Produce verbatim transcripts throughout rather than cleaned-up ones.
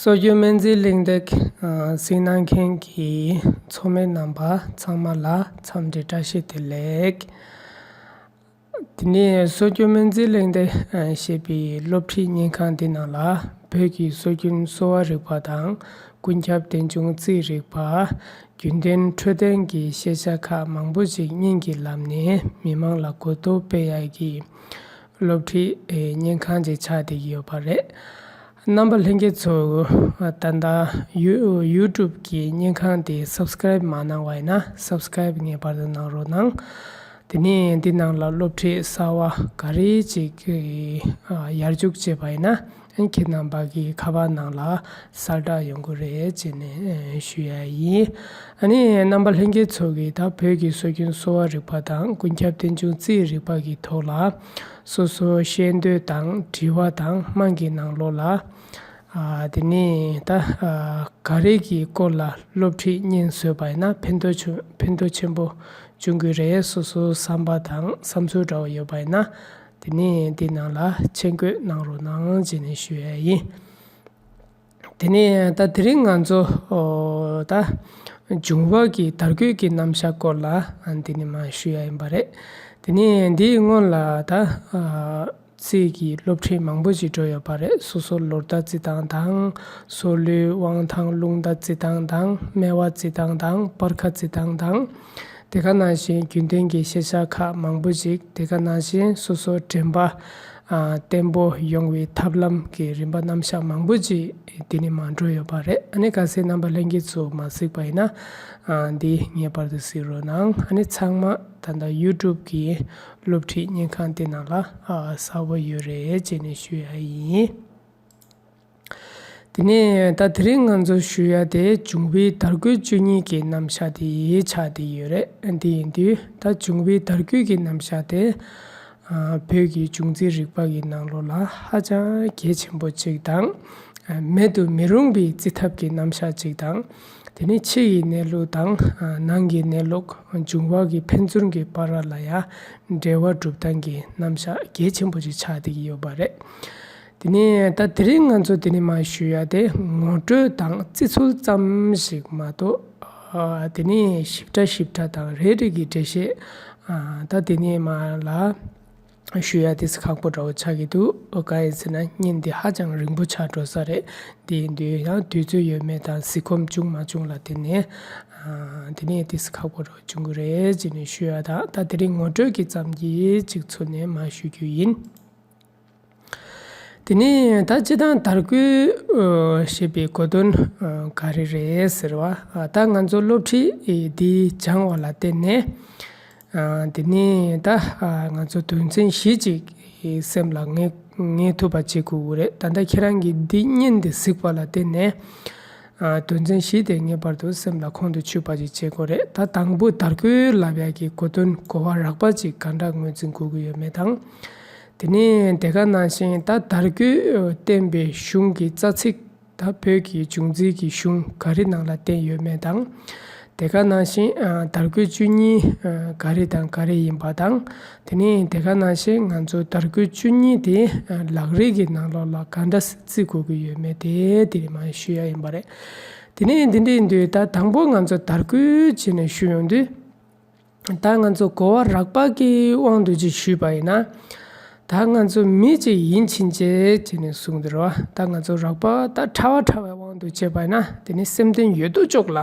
སྲོལ་རྒྱུན་སྨན་རྩིས་གླེང་སྟེགས་གཟིགས་གནང་མཁན་གྱི་ཚོགས་མི་རྣམ་པ་ཚང་མ་ལ་འཚམས་འདྲི་བཀྲ་ཤིས་བདེ་ལེགས། དེ་ནས་སྲོལ་རྒྱུན་སྨན་རྩིས་གླེང་སྟེགས་ཞེས་པའི་སློབ་ཁྲིད་བརྙན་ཁང་འདི་ནང་ལ་བོད་ཀྱི་སྲོལ་རྒྱུན་གསོ་བ་རིག་པ་དང་ཀུན་ཁྱབ་རྟེན་འབྱུང་རྩིས་རིག་པ། རྒྱུན་ལྡན་འཕྲོད་བསྟེན་གྱི་ཤེས་བྱ་ཁག་མང་པོ་ཞིག་བརྙན་གྱི་ལམ་ནས་མི་མང་ལ་གོ་རྟོགས་སྤེལ་ཡག་གི་སློབ་ཁྲིད་ཨེ་བརྙན་ཁང་ཅིག་ཆགས་བསྡད་ཀྱི་ཡོད་པ་རེད། རྣམ་པ་ལྷན་རྒྱས་ཚོ་ད་ལྟ་ཡུ- YouTube གི་བརྙན་ཁང་དེ་Subscribe མ་གནང་བ་ཡིན་ན་Subscribe ངེས་པར་དུ་གནང་རོགས་གནང་། དེ་ནས་འདི་ནང་ལ་སློབ་ཁྲིད་གསར་བ་ག་རེ་ཅིག་ཨ་ཡར་འཇུག་བྱས་པ་ཡིན་ན་ཁྱེད་རྣམ་པ་གི་ཁ་པར་ནང་ལ་གསལ་བསྒྲགས་ཡོང་གི་རེད་ཅེས་ནས་ཞུ་ཡ་ཡིན། ཨ་ནི་རྣམ་པ་ལྷན་རྒྱས་ཚོ་གིས་ད་བོད་ཀྱི་སྲོལ་རྒྱུན་གསོ་བ་རིག་པ་དང་ཀུན་ཁྱབ་རྟེན་འབྱུང་རྩིས་རིག་པ་གི་ཐོག་ལ་སོ་སོ་ཤེས་འདོད་དང་དྲི་བ་དང་དམངས་ཀྱི་ནང་ལོགས་ལ་ཨ་དེ་ནས་ད་ཨ་ག་རེ་གི་སྐོར་ལ་སློབ་ཁྲིད་སྙན་བཟོས་པ་ཡིན་ན་ཕན་ཐོགས་ཆེ- ཕན་ཐོགས་ཆེན་པོ་འབྱུང་གི་རེད། སོ་སོའི་བསམ་པ་དང་བསམ་ཚུལ་འདྲ་བོ་ཡོད་པ་ཡིན་ན་དེ་ནས་འདི་ནང་ལ་མཆན་འགོད་གནང་རོགས་གནང་ཅེས་ནས་ཞུ་ཡ་ཡིན། དེ་ནས་ད་དེ་རིང་ང་ཚོ་ཨོ་ད་འབྱུང་བ་གི་དར་གོས་ཀྱི་རྣམ་གཞག་སྐོར་ལ་ཨ་འདི་ནས་མར་ཞུ་ཡ་ཡིན་པ་རེད། དེ་ནས་འདིའི་སྔོན་ལ་ད་ཨ་རྩིས་ཀྱི་སློབ་ཁྲིད་མང་པོ་ཞིག་འགྲོ་ཡོད་པ་རེད། སོ་སོ་ལོ་ཟླ་རྩིས་སྟངས་དང་སྲོ་ལོའི་དབང་ཐང་རླུང་རྟ་རྩིས་སྟངས་དང་སྨེ་བ་རྩིས་སྟངས་དང་སྤར་ཁ་རྩིས་སྟངས་དང་། དེ་ག་ནང་བཞིན་རྒྱུན་ལྡན་གྱི་ཤེས་བྱ་ཁག་མང་པོ་ཞིག་དེ་ག་ནང་བཞིན་སོ་སོ་དྲན་པ་ཨ་བརྟན་པོ་ཡོང་བའི་ཐབས་ལམ་གྱི་རིམ་པ་རྣམ་གཞག་མང་པོ་ཅིག་འདི་ནས་མར་འགྲོ་ཡོད་པ་རེད། ཨ་ནི་གལ་སྲིད་རྣམ་པ་ལྷན་རྒྱས་ཚོ་མ་གཟིགས་པ་ཡིན་ན་ཨ་འདི་ངེས་པར་དུ་གཟིགས་རོགས་གནང་། ཨ་ནི་ཚང་མ་ད་ལྟ་YouTube གི་སློབ་ཁྲིད་བརྙན་ཁང་འདི་ནང་ལ་ཨ་གསལ་པོ་ཡོད་རེད་ཅེས་ནས་ཞུ་ཡ་ཡིན། དེ་ནས་ད་དེ་རིང་ང་ཚོ་ཞུ་ཡ་དེ་འབྱུང་པོའི་དར་གོས་བཅུ་གཉིས་ཀྱི་རྣམ་གཞག་དེ་ཡིས་ཆགས་བསྡད་ཡོད་རེད། འདི་ཡིན་དུས་ད་འབྱུང་པོའི་དར་གོས་ཀྱི་རྣམ་གཞག་དེ་ཨ་བོད་ཀྱི་འབྱུང་རྩིས་རིག་པ་གི་ནང་ལོགས་ལ་ཧ་ཅང་གལ་ཆེན་པོ་ཅིག་དང་ཨ་མེད་དུ་མི་རུང་བའི་རྩིས་ཐབས་ཀྱི་རྣམ་གཞག་ཅིག་དང་། དེ་ནས་ཕྱི་ཡི་གནས་ལུགས་དང་ཨ་ནང་གི་གནས་ལུགས་འབྱུང་བ་གི་ཕན་ཚུན་གྱི་བར་ལ་ཡང་འབྲེལ་བ་སྒྲུབ་སྟངས་ཀྱི་རྣམ་གཞག་གལ་ཆེན་པོ་ཅིག་ཆགས་བསྡད་ཀྱི་ཡོད་པ་རེད། དེ་ནས་ད་དེ་རིང་ང་ཚོ་དེ་ནས་མར་ཞུ་ཡ་དེ་ངོ་སྤྲོད་དང་བརྩི་ཚུལ་ཙམ་ཞིག་མ་གཏོགས། ཨ་དེ་ནས་ཞིབ་ཕྲ་ཞིབ་ཕྲ་དང་རེ་རེ་གི་འགྲེལ་བཤད་ཨ་ད་དེ་ནས་མར་ལ་ཞུ་ཡ་དེ་ཁག་པོ་འདྲ་བོ་ཆགས་ཀྱི་འདུག་གང་ཡིན་ཟེར་ན་བརྙན་འདི་ཧ་ཅང་རིང་པོ་ཆགས་འགྲོ་ས་རེད། དེ་ཡིན་དུས་ཡང་དུས་ཚོད་ཡོད་མེད་དང་གཟིགས་གོམས་བྱུང་མ་བྱུང་ལ་བརྟེན་ནས་ཨ་དེ་ནས་དེ་ཁག་པོ་འདྲ་བོ་བྱུང་གི་རེད་ཅེས་ནས་ཞུ་ཡ་དང་ད་དེ་རིང་ངོ་སྤྲོད་ཀྱི་ཙམ་གྱིས་ཅིག་ཚུར་ནས་མར་ཞུ་རྒྱུ་ཡིན། དེ་ནས་ད་སྤྱི་བཏང་དར་གོས་ཨ་ཞེས་པའི་གོ་དོན་ཨ་ག་རེ་རེད་ཟེར་བ་ཨ་ད་ང་ཚོ་སློབ་ཁྲིད་འདི་སྦྱང་བ་ལ་བརྟེན་ནས་ཨ་དེ་ནས་ད་ཨ་ང་ཚོ་དོན་ཚན་བཞི་ཅིག་སེམས་ལ་ངེས་ངེས་ཐུབ་པ་བྱེད་དགོས་ཀྱི་རེད། ད་ལྟ་ཁྱེད་རང་གིས་འདི་བརྙན་འདི་གཟིགས་པ་ལ་བརྟེན་ནས་ཨ་དོན་ཚན་བཞི་དེ་ངེས་པར་དུ་སེམས་ལ་ཁོང་དུ་ཆུད་པ་ཅིག་བྱེད་དགོས་རེད། ད་དང་པོ་དར་གོས་ལབ་ཡག་གི་གོ་དོན་གོ་བ་རགས་པ་ཅིག་ག་འདྲ་ངོས་འཛིན་དགོས་ཀྱི་ཡོད་མེད་དང་། དེ་ནས་དེ་ག་ནང་བཞིན་ད་དར་གོས་བསྟན་པའི་གཞུང་གི་རྩ་ཚིག་ད་བོད་ཀྱི་འབྱུང་རྩིས་ཀྱི་གཞུང་ག་རེ་ནང་ལ་བསྟན་ཡོད་མེད་དང་། དེ་ག་ནང་བཞིན་ཨ་དར་གོས་བཅུ་གཉིས་ཨ་ག་རེ་དང་ག་རེ་ཡིན་པ་དང་། དེ་ནས་དེ་ག་ནང་བཞིན་ང་ཚོ་དར་གོས་བཅུ་གཉིས་དེ་ཨ་ལག་རིས་ཀྱི་ནང་ལོགས་ལ་ག་འདྲ་བརྩི་དགོས་ཀྱི་ཡོད་མེད་དེ་དེ་རིང་མར་ཞུ་ཡ་ཡིན་པ་རེད། དེ་ནས་འདི་འདྲ་ཡིན་དུས་ད་དང་པོ་ང་ཚོ་དར་གོས་བྱས་ནས་ཞུ་ཡོང་དུས། ད་ང་ཚོ་གོ་བ་རགས་པ་གི་དབང་དུ་ཅིག་ཞུས་པ་ཡིན་ན། ད་ང་ཚོ་མི་ཅིག་ཡིན་ཕྱིན་ཆད་ཅེས་ནས་གསུངས་འདུག་ར། ད་ང་ཚོ་རགས་པ་ད་ཕྲ་བ་ཕྲ་བའི་དབང་དུ་བྱས་པ་ཡིན་ན་དེ་ནི་སེམས་དོན་ཡོད་དོ་ཅོག་ལ་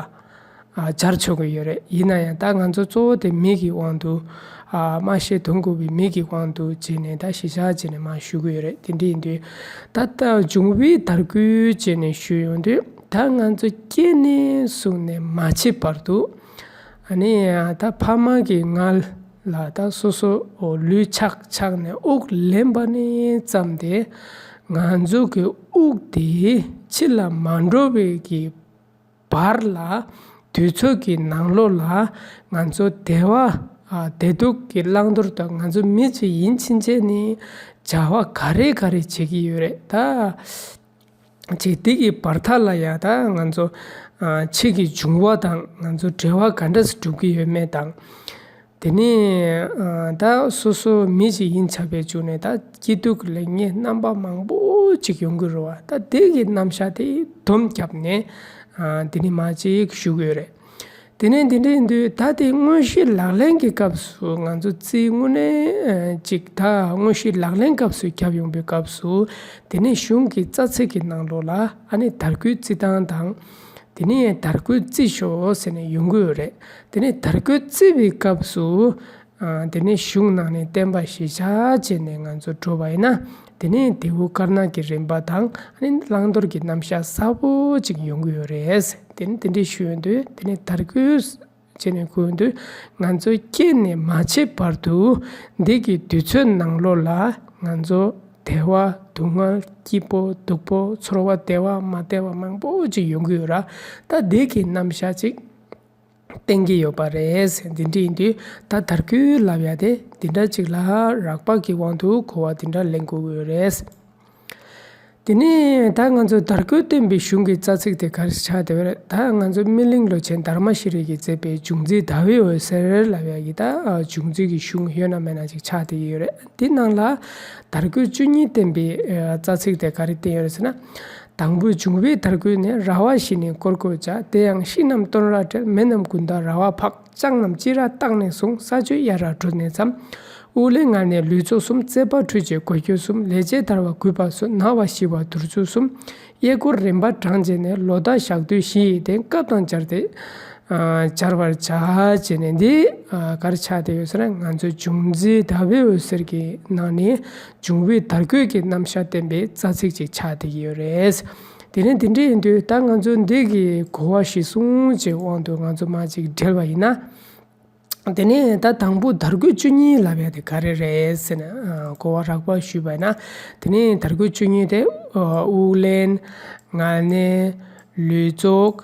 ཨ་སྦྱར་ཆོག་གི་ཡོད་རེད། ཡིན་ན་ཡང་ད་ང་ཚོ་གཙོ་བོ་དེ་མི་གི་དབང་དུ་ཨ་སྨྲ་ཤེས་འདོན་དགོས་པའི་མི་གི་དབང་དུ་བྱས་ནས་ད་གཞི་བཞག་བྱས་ནས་མར་ཞུ་གི་ཡོད་རེད། དེ་འདྲ་ཡིན་དུས་ད་ལྟ་འབྱུང་བའི་དར་གོས་ཅེས་ནས་ཞུས་ཡོང་དུས་ད་ང་ཚོ་སྐྱེས་ནས་བཟུང་ནས་མ་འཆི་བར་དུ། ཨ་ནི་ད་ཕ་མ་གི་མངལ་ལ་ད་སོ་སོ་ལུས་ཆགས་ཆགས་ནས་དབུགས་ལེན་པ་ནས་བརྩམས་ཏེ་ང་ཚོ་གི་དབུགས་དེ་ཕྱི་ལ་མ་འགྲོ་བའི་གི་བར་ལ་དུས་ཚོད་ཀྱི་ནང་ལོགས་ལ་ང་ཚོ་བདེ་བ་ཨ་བདེ་སྡུག་གི་བླང་དོར་དང་ང་ཚོ་མི་ཅིག་ཡིན་ཕྱིན་ཆད་ནི་བྱ་བ་ག་རེ་ག་རེ་བྱེད་ཀྱི་ཡོད་རེད་ད། ཅིག་འདི་གི་བར་ཐག་ལ་ཡང་ད་ང་ཚོ་ཨ་ཕྱི་གི་འབྱུང་བ་དང་ང་ཚོ་འབྲེལ་བ་ག་འདྲ་སེ་སྒྲུབ་ཀྱི་ཡོད་མེད་དང་། དེ་ནས་ཨ་ད་སོ་སོ་མི་ཞིག་ཡིན་ཆ་བའི་བྱུང་ནས་ད་སྐྱིད་སྡུག་ལེགས་ཉེས་རྣམ་པ་མང་པོ་ཅིག་ཡོང་གི་རེད་བ། ད་དེ་གི་རྣམ་གཞག་དེ་སྡོམ་བརྒྱབ་ནས་ཨ་དེ་ནས་མར་ཅིག་ཞུ་གི་ཡོད་རེད། དེ་ནས་འདི་འདྲ་ཡིན་དུས་ད་དེ་དངོས་གཞི་ལག་ལེན་གྱི་སྐབས་སུ་ང་ཚོ་རྩིས་དངོས་གནས་ཅིག་ད་དངོས་གཞི་ལག་ལེན་སྐབས་སུ་བརྒྱབ་ཡོང་པའི་སྐབས་སུ། དེ་ནས་གཞུང་གི་རྩ་ཚིག་གི་ནང་ལོགས་ལ་ཨ་ནི་དར་གོས་རྩི་སྟངས་དང་། དེ་ནས་དར་གོས་རྩི་ཤོག་ཟེར་ནས་ཡོང་གི་ཡོད་རེད། དེ་ནས་དར་གོས་རྩི་བའི་སྐབས་སུ། ཨ་དེ་ནས་གཞུང་ནང་ནས་བསྟན་པ་གཞིར་བཞག་བྱས་ནས་ང་ཚོ་འགྲོ་བ་ཡིན་ན། དེ་ནས་དེའུ་དཀར་ནག་གི་རིམ་པ་དང་ཨ་ནི་བླང་དོར་གྱི་རྣམ་གཞག་གསལ་པོ་ཅིག་ཡོང་གི་ཡོད་རེད། དེ་ནས་དེ་འདྲའི་ཞུ་ཡོང་དུས་དེ་ནས་དར་གོས་བྱས་ནས་གོ་ཡོང་དུས་ང་ཚོ་སྐྱེས་ནས་མ་བྱས་བར་དུ་འདི་གི་དུས་ཚོད་ནང་ལོགས་ལ་ང་ཚོ་བདེ་བ་སྡུག་བསྔལ་སྐྱིད་པོ་སྡུག་པོ་ཚོར་བ་བདེ་བ་མ་བདེ་བ་མང་པོ་ཅིག་ཡོང་གི་ཡོད་ར། ད་འདི་གི་རྣམ་གཞག་ཅིག་བསྟན་གྱི་ཡོད་པ་རེད། འདི་འདྲ་ཡིན་དུས་ད་དར་གོས་ལབ་ཡ་དེ་འདི་འདྲ་ཅིག་ལ་རགས་པ་གི་དབང་དུ་གོ་བ་འདི་འདྲ་ལེན་དགོས་ཀྱི་ཡོད་རེད། དེ་ནས་ད་ང་ཚོ་དར་གོས་བསྟན་པའི་གཞུང་གི་རྩ་ཚིག་དེ་ག་རེ་ཆགས་བསྡད་ཡོད་རེད། ད་ང་ཚོ་སྨིན་གླིང་ལོ་ཆེན་དྷརྨ་ཤྲཱི་གིས་མཛད་པའི་འབྱུང་རྩིས་ཟླ་བའི་འོད་ཟེར་ལབ་ཡ་གི་ད་འབྱུང་རྩིས་ཀྱི་གཞུང་ཡོད་ན་མེད་ན་ཅིག་ཆགས་བསྡད་ཀྱི་ཡོད་རེད། དེ་ནང་ལ་དར་གོས་བཅུ་གཉིས་བསྟན་པའི་རྩ་ཚིག་དེ་ག་རེ་བསྟན་ཡོད་རེད་ཟེར་ན། དང་པོ་འབྱུང་བའི་དར་གོས་ནི། ར་བ་བཞི་ནི་བསྐོར་དགོས་བྱ། དེ་ཡང་ཤིང་རྣམས་བཏོན་ར་བྲལ། མེ་རྣམས་དགུན་ཟླ་ར་བ་འཕགས། ལྕགས་རྣམས་དཔྱི་ར་བཏགས་ནས་བཟུང་། ས་གཅོད་གཡའ་ར་བྲུས་ནས་མཚམས། དབུགས་ལེན་ངལ་གནས་ལུས་བཙོག་གསུམ། རྩེ་ཕ་ཁྲུས་བྱས་གོས་གྱོན་གསུམ། ལས་བྱེད་དར་བ་རྒུད་པ་གསུམ། ན་བ་ཤི་བ་དུར་ཚུགས་གསུམ། གཡས་སྐོར་རིམ་པ་བགྲངས་བྱས་ནས། ལོ་ཟླ་ཞག་དུས་བཞི་ཡི་སྟེང་སྐབས་དང་སྦྱར་ཏེ། ཨ་སྦྱར་བར་བྱ་བྱས་ནས་འདི་ཨ་ག་རེ་ཆགས་བསྡད་ཡོད་ཟེར་ན། ང་ཚོའི་འབྱུང་རྩིས་ཟླ་བའི་འོད་ཟེར་གྱི་ནང་ནས་འབྱུང་བའི་དར་གོས་ཀྱི་རྣམ་གཞག་བསྟན་པའི་རྩ་ཚིག་ཅིག་ཆགས་བསྡད་ཀྱི་ཡོད་རེད། དེ་ནས་དེ་འདྲ་ཡིན་དུས་ད་ང་ཚོ་འདི་གི་གོ་བ་གཞིར་བཟུང་བྱས་དབང་དུ་ང་ཚོ་མར་ཅིག་འགྲེལ་བ་ཡིན་ན། དེ་ནས་ད་དང་པོ་དར་གོས་བཅུ་གཉིས་ལབ་ཡ་དེ་ག་རེ་རེད་ཟེར་ན། ཨ་གོ་བ་རགས་པ་ཞུས་པ་ཡིན་ན། དེ་ནས་དར་གོས་བཅུ་གཉིས་དེ་ཨ་དབུགས་ལེན། ངལ་གནས། ལུས་བཙོག་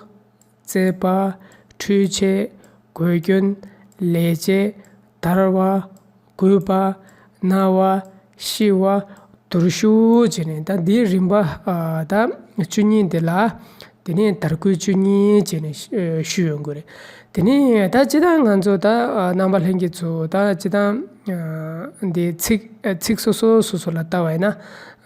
རྩེ་ཕ། ཁྲུས་བྱེད། གོས་གྱོན། ལས་བྱེད། དར་བ། རྒུད་པ། ན་བ། ཤི་བ། དུར་ཞུགས་བྱས་ནས་ད་འདིའི་རིམ་པ་ཨ་ད་བཅུ་གཉིས་འདི་ལ། དེ་ནས་དར་གོས་བཅུ་གཉིས་བྱས་ནས་ཞུ་ཞུ་ཡོང་གི་རེད། དེ་ནས་ད་སྤྱིར་བཏང་ང་ཚོ་ད་ཨ་རྣམ་པ་ལྷན་རྒྱས་ཚོ་ད་སྤྱིར་བཏང་ཨ་འདི་ཚིག་ཚིག་སོ་སོ་སོ་སོ་ལ་ལྟ་བ་ཡིན་ན།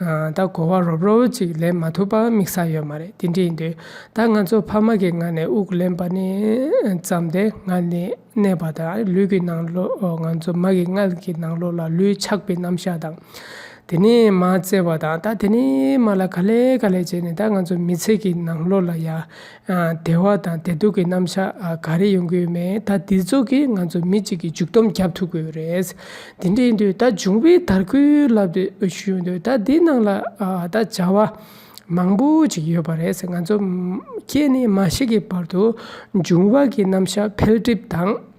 ཨ་ད་གོ་བ་རོབ་རོབ་ཅིག་ལེན་མ་ཐུབ་པ་དམིགས་བསལ་ཡོད་མ་རེད། དེ་འདྲ་ཡིན་དུས་ད་ང་ཚོ་ཕ་མ་གི་མངལ་ནས་དབུགས་ལེན་པ་ནས་བརྩམས་ཏེ་མངལ་ནས་གནས་པ་དང་། ལུས་ཀྱི་ནང་ལོགས་ང་ཚོ་མ་གི་མངལ་གྱི་ནང་ལོགས་ལ་ལུས་ཆགས་པའི་རྣམ་གཞག་དང་། དེ་ནས་མ་བཙས་པ་དང་། ད་དེ་ནས་མ་ལ་ག་ལེ་ག་ལེ་བྱས་ནས་ད་ང་ཚོ་མི་ཚེ་གི་ནང་ལོགས་ལ་ཡ། ཨ་བདེ་བ་དང་བདེ་སྡུག་གི་རྣམ་གཞག་ཨ་ག་རེ་ཡོང་གི་ཡོད་མེད། ད་འདི་ཚོ་གིས་ང་ཚོ་མི་གཅིག་གི་མཇུག་སྡོམ་རྒྱབ་ཐུབ་ཀྱི་ཡོད་རེད། དེ་འདྲ་ཡིན་དུས་ད་འབྱུང་བའི་དར་གོས་ལབ་དུས་ཞུ་ཡོང་དུས་ད་འདི་ནང་ལ་ཨ་ད་བྱ་བ་མང་པོ་ཅིག་ཡོད་པ་རེད། ང་ཚོ་སྐྱེས་ནས་མ་ཤི་གི་བར་དུ་འབྱུང་བ་གི་རྣམ་གཞག་འཕེལ་འགྲིབ་དང་།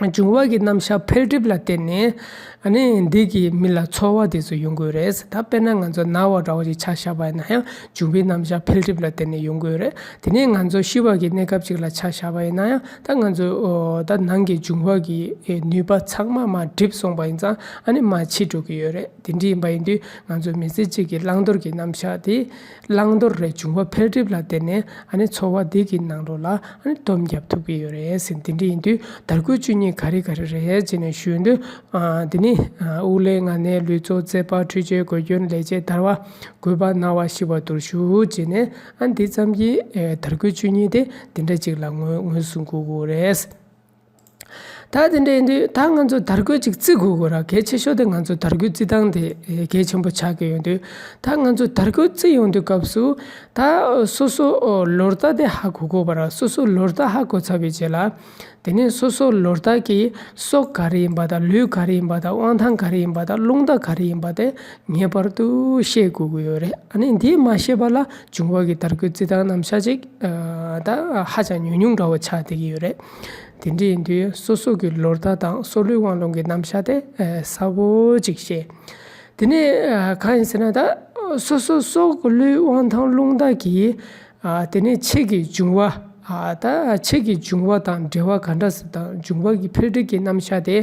འབྱུང་བ་གི་རྣམ་གཞག་འཕེལ་འགྲིབ་ལ་བརྟེན་ནས་ཨ་ནི་འདི་གི་མི་ལ་ཚོར་བ་དེ་ཚོ་ཡོང་གི་ཡོད་རེད། ད་དཔེར་ན་ང་ཚོ་ན་བ་འདྲ་བོ་ཅིག་ཆ་བཞག་པ་ཡིན་ན་ཡང་འབྱུང་བའི་རྣམ་གཞག་འཕེལ་འགྲིབ་ལ་བརྟེན་ནས་ཡོང་གི་ཡོད་རེད། དེ་ནས་ང་ཚོ་ཤི་བ་གི་གནས་སྐབས་ཅིག་ལ་ཆ་བཞག་པ་ཡིན་ན་ཡང་ད་ང་ཚོ་ཨོ་ད་ནང་གི་འབྱུང་བ་གི་ཨེ་ནུས་པ་ཚང་མ་མར་འགྲིབ་སོང་པ་ཡིན་ཙང་ཨ་ནི་མར་འཆི་འགྲོ་གི་ཡོད་རེད། དེ་འདྲ་ཡིན་པ་ཡིན་དུས་ང་ཚོ་མི་ཚེ་གཅིག་གི་བླང་དོར་གྱི་རྣམ་གཞག་དེ། བླང་དོར་རེད། འབྱུང་བ་འཕེལ་འགྲིབ་ལ་བརྟེན་ནས་ཨ་ནི་ཚོར་བ་འདི་གི་ནང་ལོགས་ལ་ཨ་ནི་སྡོམ་རྒྱབ་ཐུབ་ཀྱི་ཡོད་རེད་ཟེར། འདི་འདྲ་ཡིན་དུས་དར་གོས་བཅུ་གཉིས་ག་རེ་ག་རེ་རེད་ཅེས་ནས་ཞུས་དུས། ཨ་འདི་ནི་ཨ་དབུགས་ལེན་ངལ་གནས་ལུས་བཙོག་རྩེ་ཕ་ཁྲུས་གཅོད་གོས་གྱོན་ལས་བྱེད་དར་བ་རྒུད་པ་ན་བ་ཤི་བ་དུར་ཞུགས་ཅེས་ནས་ཨ་འདི་ཙམ་གྱིས་ཨེ་དར་གོས་བཅུ་གཉིས་དེ་འདི་འདྲ་ཅིག་ལ་ངོས་ངོས་བཟུང་དགོས་ཀྱི་རེད། ད་དེ་འདྲ་ཡིན་དུས་ད་ང་ཚོ་དར་གོས་ཅིག་བརྩི་དགོས་ཀྱི་ར། གལ་ཆེ་ཤོས་དེ་ང་ཚོ་དར་གོས་བརྩི་སྟངས་དེ་གལ་ཆེན་པོ་ཆགས་ཀྱི་ཡོང་དུས། ད་ང་ཚོ་དར་གོས་བརྩི་ཡོང་དུས་སྐབས་སུ་ད་སོ་སོ་ལོ་ཟླ་དེ་ཧ་གོ་དགོས་པ་ར། སོ་སོ་ལོ་ཟླ་ཧ་གོ་ཚར་བའི་རྗེས་ལ་དེ་ནས་སོ་སོ་ལོ་ཟླ་གི་སྲོག་ག་རེ་ཡིན་པ་དང་། ལུས་ག་རེ་ཡིན་པ་དང་། དབང་ཐང་ག་རེ་ཡིན་པ་དང་། རླུང་རྟ་ག་རེ་ཡིན་པ་དེ་ངེས་པར་དུ་ཤེས་དགོས་ཀྱི་ཡོད་རེད། ཨ་ནི་འདི་མ་ཤེས་པ་ལ་འབྱུང་བ་གི་དར་གོས་བརྩི་སྟངས་རྣམ་གཞག་ཅིག་ཨ་ད་ཧ་ཅང་ཉུང་ཉུང་འདྲ་བོ་ཆགས་བསྡད་ཀྱི་ཡོད་རེད། དེ་འདྲ་ཡིན་དུས་སོ་སོ་གི་ལོ་ཟླ་དང་སྲོག་ལུས་དབང་རླུང་གི་རྣམ་གཞག་དེ་ཨ་གསལ་པོ་ཅིག་ཤེས། དེ་ནས་ཨ་གང་ཡིན་ཟེར་ན། ད་སོ་སོ་སྲོག་ལུས་དབང་ཐང་རླུང་རྟ་གི་ཨ་དེ་ནས་ཕྱི་གི་འབྱུང་བ། ཨ་ད་ཕྱི་གི་འབྱུང་བ་དང་འབྲེལ་བ་ག་འདྲ་ཟེར་དང་། འབྱུང་བ་གི་འཕེལ་འགྲིབ་ཀྱི་རྣམ་གཞག་དེ་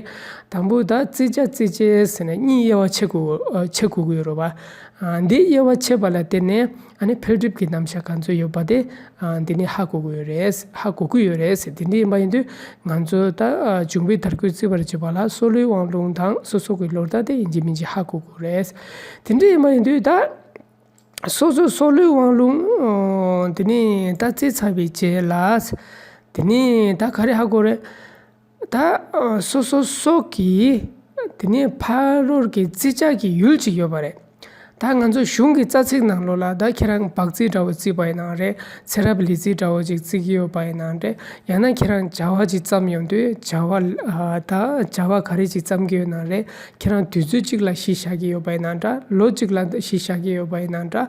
དང་པོ་ད་བརྩི་བྱ་བརྩི་བྱེད་ཟེར་ནས་གཉིས་དབྱེ་བ་ཕྱེ་དགོས་ཨ་ཕྱེ་དགོས་ཀྱི་ཡོད་རེད་པ། འདི་དབྱེ་བ་ཕྱེ་བ་ལ་བརྟེན་ནས་ཨ་ནི་འཕེལ་འགྲིབ་ཀྱི་རྣམ་གཞག་ག་ཚོད་ཡོད་པ་དེ་འདི་ནས་ཧ་གོ་གི་ཡོད་རེད། ཧ་གོ་གི་ཡོད་རེད། དེ་འདྲ་ཡིན་པ་ཡིན་དུས་ང་ཚོ་ད་འབྱུང་པོའི་དར་གོས་བརྩི་བར་བྱེད་པ་ལ་སྲོག་བླུའི་དབང་ལུང་དང་སོ་སོ་གི་ལོ་ཟླ་དེ་ཡིན་གཅིག་མིན་གཅིག་ཧ་གོ་དགོས་རེད། དེ་འདྲ་ཡིན་པ་ཡིན་དུས་ད་སོ་སོ་སྲོག་བླུའི་དབང་ལུང་དེ་ནས་ད་བརྩི་ཚར་བའི་རྗེས་ལ་དེ་ནས་ད་ག་རེ་ཧ་གོ་རེད། ད་སོ་སོ་སྲོག་གི་དེ་ནས་ཕ་རོལ་གྱི་བརྩི་བྱ་གི་ཡུལ་ཅིག་ཡོད་པ་རེད། ད་ང་ཚོ་གཞུང་གི་རྩ་ཚིག་ནང་ལོགས་ལ་ད་ཁྱེད་རང་སྦག་རྩི་འདྲ་བོ་བརྩིས་པ་ཡིན་ནའང་རེད། ཚེ་རབས་ལས་རྩི་འདྲ་བོ་ཅིག་བརྩི་གི་ཡོད་པ་ཡིན་ནའང་རེད། ཡང་ན་ཁྱེད་རང་བྱ་བ་ཅིག་བརྩམས་ཡོང་དུས་བྱ་བ་ཨ་ད་བྱ་བ་ག་རེ་ཅིག་བརྩམས་ཀྱི་ཡོད་ནའང་རེད། ཁྱེད་རང་དུས་ཚོད་ཅིག་ལ་གཞི་བཞག་གི་ཡོད་པ་ཡིན་ནའང་འདྲ། ལོ་གཅིག་ལ་གཞི་བཞག་གི་ཡོད་པ་ཡིན་ནའང་འདྲ།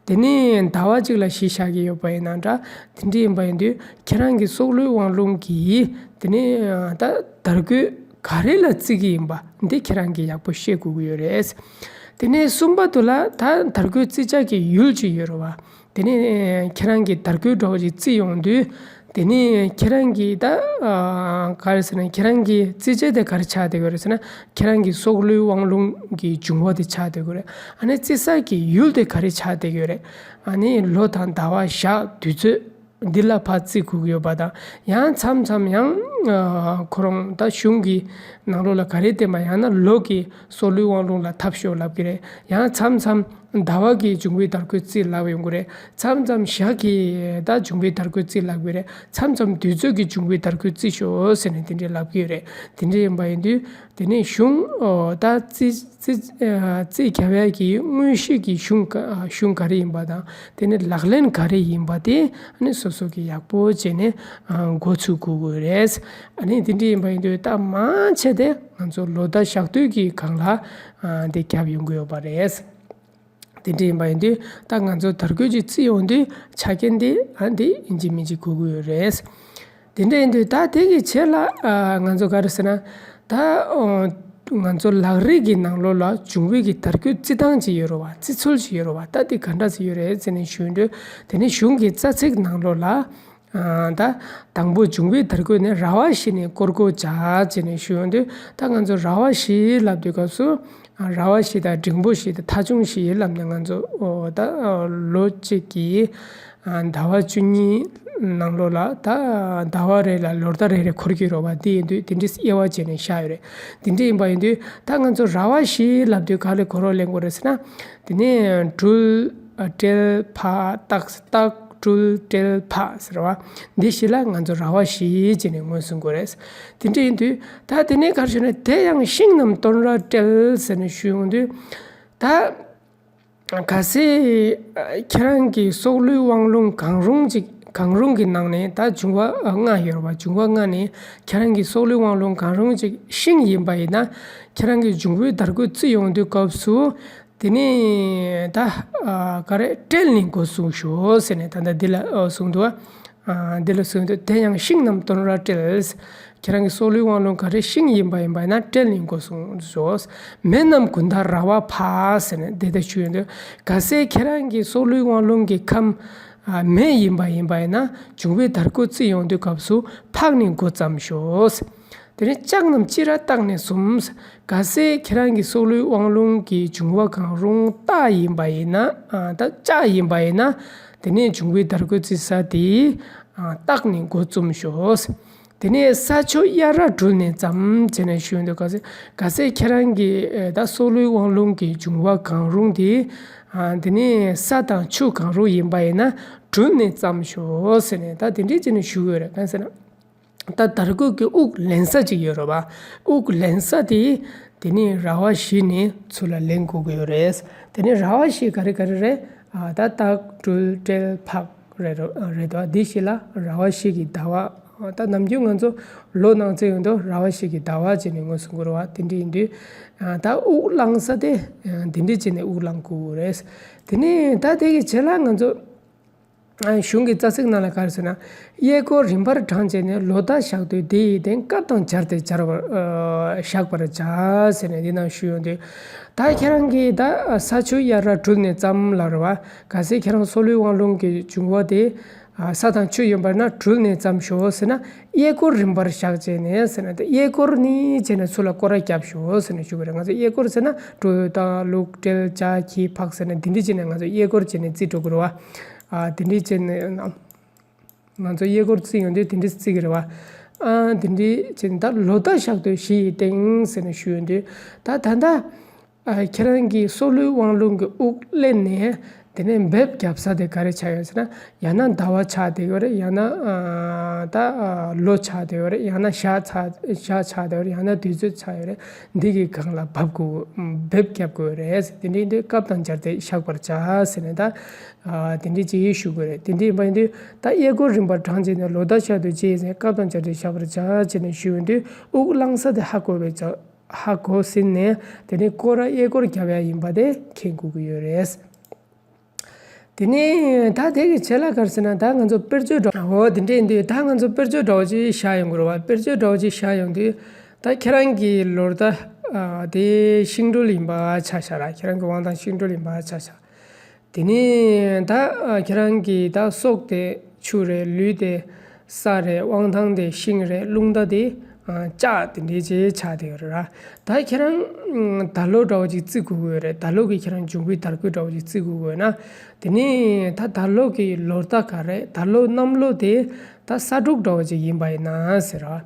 དེ་ནས་ཟླ་བ་གཅིག་ལ་གཞི་བཞག་གི་ཡོད་པ་ཡིན་ནའང་འདྲ། དེ་འདྲ་ཡིན་པ་ཡིན་དུས་ཁྱེད་རང་གི་སྲོག་བླུའི་དབང་ལུང་གིས་དེ་ནས་ད་དར་གོས་ག་རེ་ལ་བརྩི་གི་ཡིན་པ་འདི་ཁྱེད་རང་གིས་ཡག་པོ་ཤེས་དགོས་ཀྱི་ཡོད་རེད། དེ་ནས་གསུམ་པ་དུ་ལ་ད་དར་གོས་བརྩི་བྱ་གི་ཡུལ་ཅིག་ཡོད་རེད་བ། དེ་ནས་ཁྱེད་རང་གིས་དར་གོས་འདྲ་བོ་ཅིག་བརྩིས་ཡོང་དུས་དེ་ནས་ཁྱེད་རང་གིས་ད་ག་རེ་ཟེར་ན་ཁྱེད་རང་གིས་བརྩི་བྱ་དེ་ག་རེ་ཆགས་བསྡད་ཀྱི་ཡོད་རེད་ཟེར་ན་ཁྱེད་རང་གི་སྲོག་བླུའི་དབང་ལུང་གི་འབྱུང་བ་དེ་ཆགས་བསྡད་ཀྱི་ཡོད་རེད། ཨ་ནི་བརྩི་ས་གི་ཡུལ་དེ་ག་རེ་ཆགས་བསྡད་ཀྱི་ཡོད་རེད། ཨ་ནི་ལོ་དང་ཟླ་བ་ཞག་དུས་ཚོད་འདི་ལ་ཕར་བརྩི་དགོས་ཀྱི་ཡོད་པ་དང་ཡང་མཚམས་མཚམས་ཡང་ཁོ་རང་ད་གཞུང་གི་ནང་ལོགས་ལ་ག་རེ་བསྟན་པ་ཡང་ན་ལོ་གི་སྲོག་བླུའི་དབང་ལུང་ལ་ཐབས་ཤོར་ལབ་ཀྱི་རེད། ཡང་མཚམས་མཚམས་ཟླ་བ་གི་འབྱུང་པོའི་དར་གོས་བརྩི་ལབ་ཡོང་གི་རེད། མཚམས་མཚམས་ཞག་གི་ད་འབྱུང་པོའི་དར་གོས་བརྩི་ལབ་ཀྱི་རེད། མཚམས་མཚམས་དུས་ཚོད་ཀྱི་འབྱུང་པོའི་དར་གོས་བརྩི་ཤོག་ཟེར་ནས་དེ་འདྲས་ལབ་ཀྱི་ཡོད་རེད། དེ་འདྲས་ཡིན་པ་ཡིན་དུས་དེ་ནས་གཞུང་ད་རྩིས་རྩིས་རྩིས་རྒྱབ་ཡག་གི་དངོས་གཞི་གི་གཞུང་ག་གཞུང་ག་རེ་ཡིན་པ་དང་དེ་ནས་ལག་ལེན་ག་རེ་ཡིན་པ་དེ་ཨ་ནི་སོ་སོ་གི་ཡག་པོ་བྱས་ནས་འགོ་ཚུགས་དགོས་ཀྱི་རེད། ཨ་ནི་དེ་འདྲས་ཡིན་པ་ཡིན་དུས་ད་མང་ཆེ་དེ་ང་ཚོ་ལོ་ཟླ་ཞག་དུས་ཀྱི་སྒང་ལ་དེ་རྒྱབ་ཡོང་གི་ཡོད་པ་རེད། དེ་འདྲ་ཡིན་པ་ཡིན་དུས་ད་ང་ཚོ་དར་གོས་ཅིག་བརྩི་ཡོང་དུས་ཆ་རྐྱེན་འདི་ཨ་འདི་ཡིན་གཅིག་མིན་གཅིག་དགོས་ཀྱི་ཡོད་རེད། དེ་འདྲ་ཡིན་དུས་ད་དེ་གི་ཆེད་ལ་ཨ་ང་ཚོ་ག་རེ་ཟེར་ན་ད་ཨོ་ང་ཚོ་ལག་རིས་ཀྱི་ནང་ལོགས་ལ་འབྱུང་པོའི་གི་དར་གོས་བརྩི་སྟངས་ཅིག་ཡོད་རེད་བ། བརྩི་ཚུལ་ཅིག་ཡོད་རེད་བ། ད་དེ་ག་འདྲ་ཞིག་ཡོད་རེད་ཟེར་ནས་ཞུ་དུས་དེ་ནི་གཞུང་གི་རྩ་ཚིག་ནང་ལོགས་ལ་ཨ་ད་དང་པོ་འབྱུང་པོའི་དར་གོས་ནི་ར་བ་བཞི་ནས་བསྐོར་དགོས་བྱ་ཅེས་ནས་ཞུ་ཡོང་དུས་ད་ང་ཚོ་ར་བ་བཞི་ལབ་དུས་སྐབས་སུ་ཨ་ར་བ་བཞི་དང་འབྲིང་པོ་བཞི་དང་ཐ་ཆུང་བཞི་ལབ་ནས་ང་ཚོ་ཨོ་ད་ཨ་ལོ་གཅིག་གི་ཨ་ཟླ་བ་བཅུ་གཉིས་ནང་ལོགས་ལ་ད་ཟླ་བ་རེ་ལ་ལོ་ཟླ་རེ་རེ་འཁོར་གྱི་རེད་བ། དེ་ཡིན་དུས་དེ་འདྲའི་དབྱེ་བ་བྱས་ནས་བཞག་ཡོད་རེད། དེ་འདྲ་ཡིན་པ་ཡིན་དུས་ད་ང་ཚོ་ར་བ་བཞི་ལབ་དུས་ག་ལ་གོ་རོགས་ལེན་དགོས་རེད་ཟེར་ན། དེ་ནས་སྦྲུལ། ཨ་སྤྲེལ། ཕག་སྟག་སྟག་སྦྲུལ་སྤྲེལ་ཕག་ཟེར་བ། འདི་བཞི་ལ་ང་ཚོ་ར་བ་བཞི་བྱས་ནས་ངོས་བཟུང་དགོས་རེད། དེ་འདྲ་ཡིན་དུས་ད་དེ་ནས་ག་རེ་ཞུ་ན་དེ་ཡང་ཤིང་རྣམས་སྟོན་ར་སྤྲེལ་ཟེར་ནས་ཞུ་ཡོང་དུས། ད་གལ་སྲིད་ཁྱེད་རང་གི་སྲོག་བླུའི་དབང་ལུང་གང་རུང་ཅིག་གང་རུང་གི་ནང་ནས་ད་འབྱུང་བ་ལྔ་ཡོད་རེད་བ། འབྱུང་བ་ལྔ་ནས་ཁྱེད་རང་གི་སྲོག་བླུའི་དབང་ལུང་གང་རུང་ཅིག་ཤིང་ཡིན་པ་ཡིན་ན་ཁྱེད་རང་གི་འབྱུང་པོའི་དར་གོས་བརྩི་ཡོང་དུས་སྐབས་སུ། དེ་ནས་ད་ཨ་ག་རེ་སྤྲེལ་ནས་འགོ་བཟུང་ཤོག་ཟེར་ནས་ད་ལྟ་འདི་ལ་ཨ་གསུངས་འདུག་ཨ་འདི་ལ་གསུངས་འདུག་དེ་ཡང་ཤིང་རྣམས་སྟོན་ར་སྤྲེལ། ཁྱེད་རང་གི་སྲོག་བླུའི་དབང་ལུང་ག་རེ་ཤིང་ཡིན་པ་ཡིན་པ་ཡིན་ན་སྤྲེལ་ནས་འགོ་བཟུང་ཤོག་མེ་རྣམས་དགུན་ཟླ་ར་བ་ཕག་ཟེར་ནས་འདི་ལྟར་ཞུས་ཡོད་འདུག་གལ་སྲིད་ཁྱེད་རང་གི་སྲོག་བླུའི་དབང་ལུང་གི་ཁམས་ཨ་མེ་ཡིན་པ་ཡིན་པ་ཡིན་ན་འབྱུང་པོའི་དར་གོས་བརྩི་ཡོང་དུས་སྐབས་སུ་ཕག་ནས་འགོ་བརྩམས་ཤོག་དེ་ནས་ལྕགས་རྣམས་སྤྱི་ར་སྟག་ནས་གསུམ། གལ་སྲིད་ཁྱེད་རང་གི་སྲོག་བླུའི་དབང་ལུང་གི་འབྱུང་བ་གང་རུང་སྟག་ཡིན་པ་ཡིན་ན་ཨ་ད་ལྕགས་ཡིན་པ་ཡིན་ན་དེ་ནས་འབྱུང་པོའི་དར་གོས་བརྩི་ས་དེ་ཨ་སྟག་ནས་འགོ་བརྩམས་ཤོག་དེ་ནས་ས་ཆུ་གཡའ་ར་སྦྲུལ་ནས་བརྩམས་བྱས་ནས་ཞུས་འདུག་གལ་སྲིད་གལ་སྲིད་ཁྱེད་རང་གི་ཨ་ད་སྲོག་བླུའི་དབང་ལུང་གི་འབྱུང་བ་གང་རུང་དེ་ཨ་དེ་ནས་ས་དང་ཆུ་གང་རུང་ཡིན་པ་ཡིན་ན་སྦྲུལ་ནས་བརྩམས་ཤོག་ཟེར་ནས་ད་དེ་འདྲས་བྱས་ནས་ཞུ་གི་ཡོད་རེད། གང་ཟེར་ན། ད་དར་གོས་ཀྱི་དབུགས་ལེན་ས་ཅིག་ཡོད་རེད་བ། དབུགས་ལེན་ས་དེ་དེ་ནི་ར་བ་བཞི་ནས་ཚུར་ལ་ལེན་དགོས་ཀྱི་ཡོད་རེད། དེ་ནི་ར་བ་བཞི་ག་རེ་ག་རེ་རེད། ཨ་ད་སྟག་སྦྲུལ་སྤྲེལ་ཕག་རེད་རེད་རེད་དོ། འདི་བཞི་ལ་ར་བ་བཞི་གི་ཟླ་བ། ད་ནམ་རྒྱུན་ང་ཚོ་ལོ་ནང་ཚན་ཡོད་དོ་ར་བ་བཞི་གི་ཟླ་བ་བྱས་ནས་ངོས་བཟུང་དགོས་རེད་བ། དེ་འདྲ་ཡིན་དུས་ད་དབུགས་ལེན་ས་དེ་འདི་འདྲ་བྱས་ནས་དབུགས་ལེན་དགོས་ཀྱི་ཡོད་རེད། དེ་ནི་ད་དེ་གི་རྗེས་ལ་ང་ཚོ། གཞུང་གི་རྩ་ཚིག་ནང་ལ་ག་རེ་ཟེར་ན། གཡས་སྐོར་རིམ་པར་བགྲངས་བྱས་ནས་ལོ་ཟླ་ཞག་དུས་དེ་ཡི་སྟེང་སྐབས་དང་སྦྱར་ཏེ་སྦྱར་བར་ཨ་བཞག་པར་བྱ་ཟེར་ནས་འདི་ནང་ཞུས་ཡོང་དུས། ད་ཁྱེད་རང་གིས་ད་ས་ཆུ་གཡའ་ར་སྦྲུལ་ནས་བརྩམས་ལབ་རེད་བ། གལ་སྲིད་ཁྱེད་རང་སྲོག་བླུའི་དབང་ལུང་གི་འབྱུང་བ་དེ་ ས་དང་ཆུ་ཡོད་པ་ན་དྲུལ་ནས་བརྩམས་ཤོག་ཟེར་ན། གཡས་སྐོར་རིམ་པར་བཞག་བྱས་ནས་ཟེར་ན། དེ་གཡས་སྐོར་ནི་བྱས་ནས་ཚུར་ལ་སྐོར་ར་བརྒྱབ་ཤོག་ཟེར་ནས་ཞུ་གི་རེད། ང་ཚོ་གཡས་སྐོར་ཟེར་ན་དྲུལ་དང་བླུག་སྦྲེལ་བྱ་གྱིས་ཕག་ཟེར་ན། དེ་འདྲ་བྱས་ནས་ང་ཚོ་གཡས་སྐོར་བྱས་ནས་བརྩི་འགྲོ་གི་རེད་བ། དེ་འདྲ་བྱས་ནས་ང་ཚོ་གཡས་སྐོར་བརྩི་ཡོང་དུས་དེ་འདྲ་བརྩི་གི་རེད་བ། དེ་འདྲ་བྱས་ནས་ད་ལོ་ཟླ་ཞག་དུས་བཞི་ཡི་སྟེང་ཟེར་ནས་ཞུ་ཡོང་དུས། ད་ད་ལྟ་ཨ། ཁྱེད་རང་གི་སྲོག་བླུའི་དབང་ལུང་གི་དབུགས་ལེན་ནས། དེ་ནས་འབེབས་བརྒྱབ་ས་དེ་ག་རེ་ཆགས་ཡོད་ཟེར་ན། ཡང་ན་ཟླ་བ་ཆགས་བསྡད་ཡོད་རེད། ཡང་ན་ཨ། ད་ཨ། ལོ་ཆགས་བསྡད་ཡོད་རེད། ཡང་ན་ཞག་ཆགས་ཞག་ཆགས་བསྡད་ཡོད་རེད། ཡང་ན་དུས་ཚོད་ཆགས་ཡོད་རེད། འདི་གི་སྒང་ལ་འབབ་དགོས། འབེབས་བརྒྱབ་དགོས་རེད། དེ་འདྲ་ཡིན་དུས་སྐབས་དང་སྦྱར་ཏེ་བཞག་པར་བྱ་ཟེར་ནས། ད་ཨ། དེ་འདྲ་ཅིག་ཞུ་དགོས་རེད། དེ་འདྲ་ཡིན་པ་ཡིན་དུས་ད་གཡས་སྐོར་རིམ་པར་བགྲངས་བྱས་ནས་ལོ་ཟླ་ཞག་དུས་བྱས་ཟེར། སྐབས་དང་སྦྱར་ཏེ་བཞག་པར་བྱ་ཟེར་ནས་ཞུ་ཡོང་དུས། དབུགས་བླང་ས་དེ་ཧ་གོ་བའི་བྱ། ཧ་གོ་ཟིན་ནས། དེ་ནས་སྐོར་ར་གཡས་སྐོར་རྒྱབ་ཡ་ཡིན་པ་དེ་མཁྱེན་དགོས་ཀྱི་ཡོད་རེད། དེ་ནས་ད་དེ་གི་རྗེས་ལ་ག་རེ་ཟེར་ན། ད་ང་ཚོ་དཔེར་བརྗོད་འདྲ། འོ་དེ་འདྲ་ཡིན་དུས་ད་ང་ཚོ་དཔེར་བརྗོད་འདྲ་བོ་ཅིག་བཞག་ཡོང་གི་རེད་བ། དཔེར་བརྗོད་འདྲ་བོ་ཅིག་བཞག་ཡོང་དུས། ད་ཁྱེད་རང་གི་ལོ་ཟླ་ཨ། དེ་ཤིང་སྦྲུལ་ཡིན་པ་ཆ་བཞག་ར། ཁྱེད་རང་གི་དབང་ཐང་ཤིང་སྦྲུལ་ཡིན་པ་ཆ་བཞག། དེ་ནས་ད་ཨ། ཁྱེད་རང་གི་ད་སྲོག་དེ་ཆུ་རེད། ལུས་དེ་ས་རེད། དབང་ཐང་དེ་ཤིང་རེད། རླུང་རྟ་དེ་ཨ། ལྕགས་དེ་འདྲའི་ཅིག་ཆགས་བསྡད་ཡོད་རེད་ར། ད་ཁྱེད་རང་ཨ། ཟླ་ལོ་འདྲ་བོ་ཅིག་བརྩི་དགོས་ཀྱི་ཡོད་རེད། ཟླ་ལོ་གི་ཁྱེད་རང་འབྱུང་པོའི་དར་གོས་འདྲ་བོ་ཅིག་བརྩི་དགོས་ཀྱི་ཡོད་ན། དེ་ནས་ད་ཟླ་ལོ་གི་ལོ་ཟླ་ག་རེ། ཟླ་ལོ་གནམ་ལོ་དེ་ད་ས་འབྲུག་འདྲ་བོ་ཅིག་ཡིན་པ་ཡིན་ན་ཟེར་ར།